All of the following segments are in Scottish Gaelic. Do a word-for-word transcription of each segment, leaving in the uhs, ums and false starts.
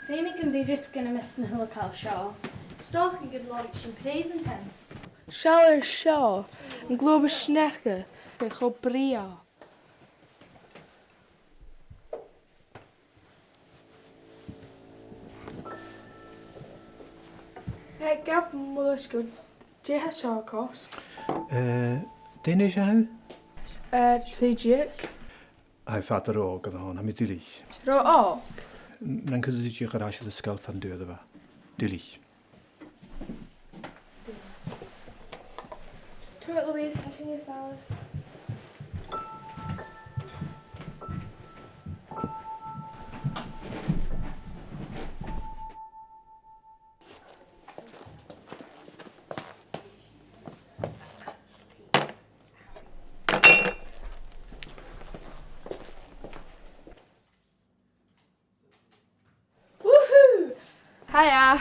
Feumaidh gum bi rudeigin am measg na h-uile càil seo. 'S dòcha gun lorg sinn preusant ann. Seall air seo, an glòb as sneachda, cho brèagha. Eh, gabh mo leisgeul, dè tha seo a' cosg? Eh, dè an aois a tha thu? Eh, trì deug. Tha e fada ro òg a bh' ann, tha mi duilich. Ro òg? Nan cuiridh sibh air ais dhan sgoil fad an t-saoghail a bha. Duilich. Tabhair, Louise, tha sinn air falbh. Woohoo! Hiya!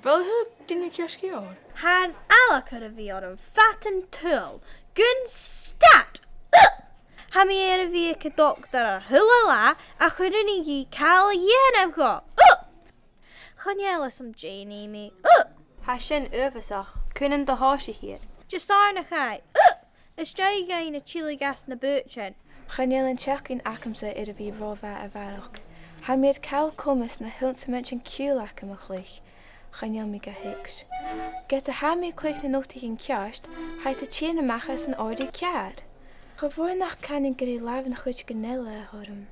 A bheil thu a' dèanamh ceist gu leòr? Tha an allachadh air a bhith orm fad an t-saoghail. Gun stad! Ugh! Tha mi air a bhith aig an dotadair a h-uile latha, ach chan urrainn dhi càil a dhèanamh dhomh. Ugh! Chan eil fhios agam dè nì mi. Ugh! Tha sin uabhasach. Cuin an do thòisich iad? Disathairne a chaidh. Ugh! Is dòcha gun tilleadh às na bùithtean. Chan eil an t-seachdain agamsa air a bhith ro mhath a bharrachd. Tha mi air càil coimeas na h-uile smaointean ciùil agam a chluich. Chan eil mi ga thuigs'. Ged a tha mi a' cluich na notaichean ceart, tha iad a' tighinn a-mach às an òrdugh ceàrr. Cha mhòr nach canainn gur e làmh an chuideigin eile a th' orm.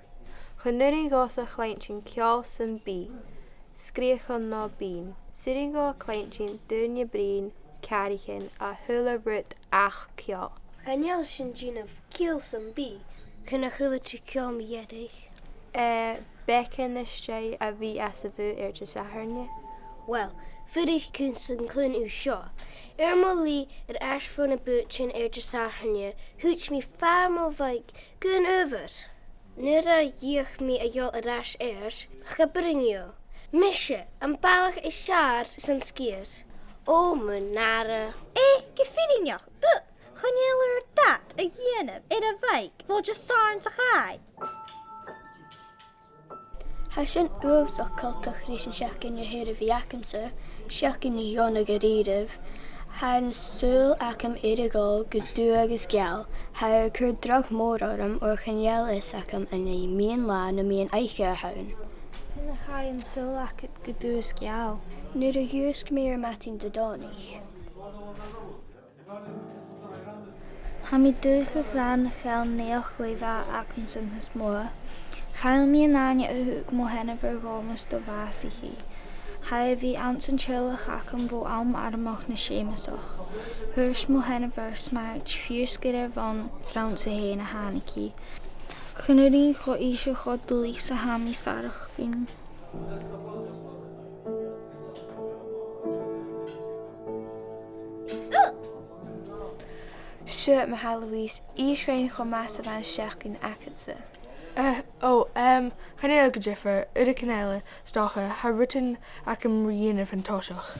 Chan urrainn dhòmhsa cluinntinn ceòl sam bith, sgreuch no binn. 'S urrainn dhomh cluinntinn daoine a' bruidhinn, càraichean, a h-uile rud ach ceòl. Chan eil sin a' dèanamh ciall sam bith. Chan eil a h-uile rud ceòl mu dheireadh. Eh, beagan às dèidh a bhith às a' bhùth air Disathairne. Uill, fuirich chun san cluinn thu seo. Air mo leth air ais bho na bùithtean air Disathairne, thuit mi far mo bhaidhc gun adhbhar. Nuair a dh'fheuch mi a dhol air ais air, cha b' urrainn dhomh. Mise, am balach as fheàrr san sgìre. Ò, mo nàire. Eh, gu fìrinneach, ugh, chan eil thu air dad a dhèanamh air a' bhaidhc bho Disathairne sa chaidh. Tha sin uabhasach coltach ris an seachdain a th' air a bhith agamsa, seachdain na dheònach dha-rìribh. Tha an saoghal agam air a dhol gu dubh agus geal. Tha e a' cur dragh mòr orm oir chan eil fhios agam an e meadhan-latha no meadhan-oidhche a th' ann. Cuin a chaidh an saoghal agad gu dubh is geal? Nuair a dhùisg mi air madainn Didòmhnaich. Tha mi a' dùsgadh rann a' cheòl naidheachd-làimhe agamsa nas motha. Chaill mi an fhàinne a thug mo sheanmhair dhomh mus do bhàsaich i. Chaidh a bhith anns an teaghlach agam bho àm armachd na Seumasach. Thuirt mo sheanmhair smart fìor sgìre bhon phrionnsa fhèin a thàinig i. Chan urrainn dhomh innse cho duilich 's a tha mi a' faireachdainn. Siuthad ma-thà, Louise, innis dhuinn cho math 's a bha an t-seachdain agadsa. Eh, ò, em, chan eil gu diofar, uaireigin eile, 's dòcha, tha rudan agam ri dhèanamh an toiseach.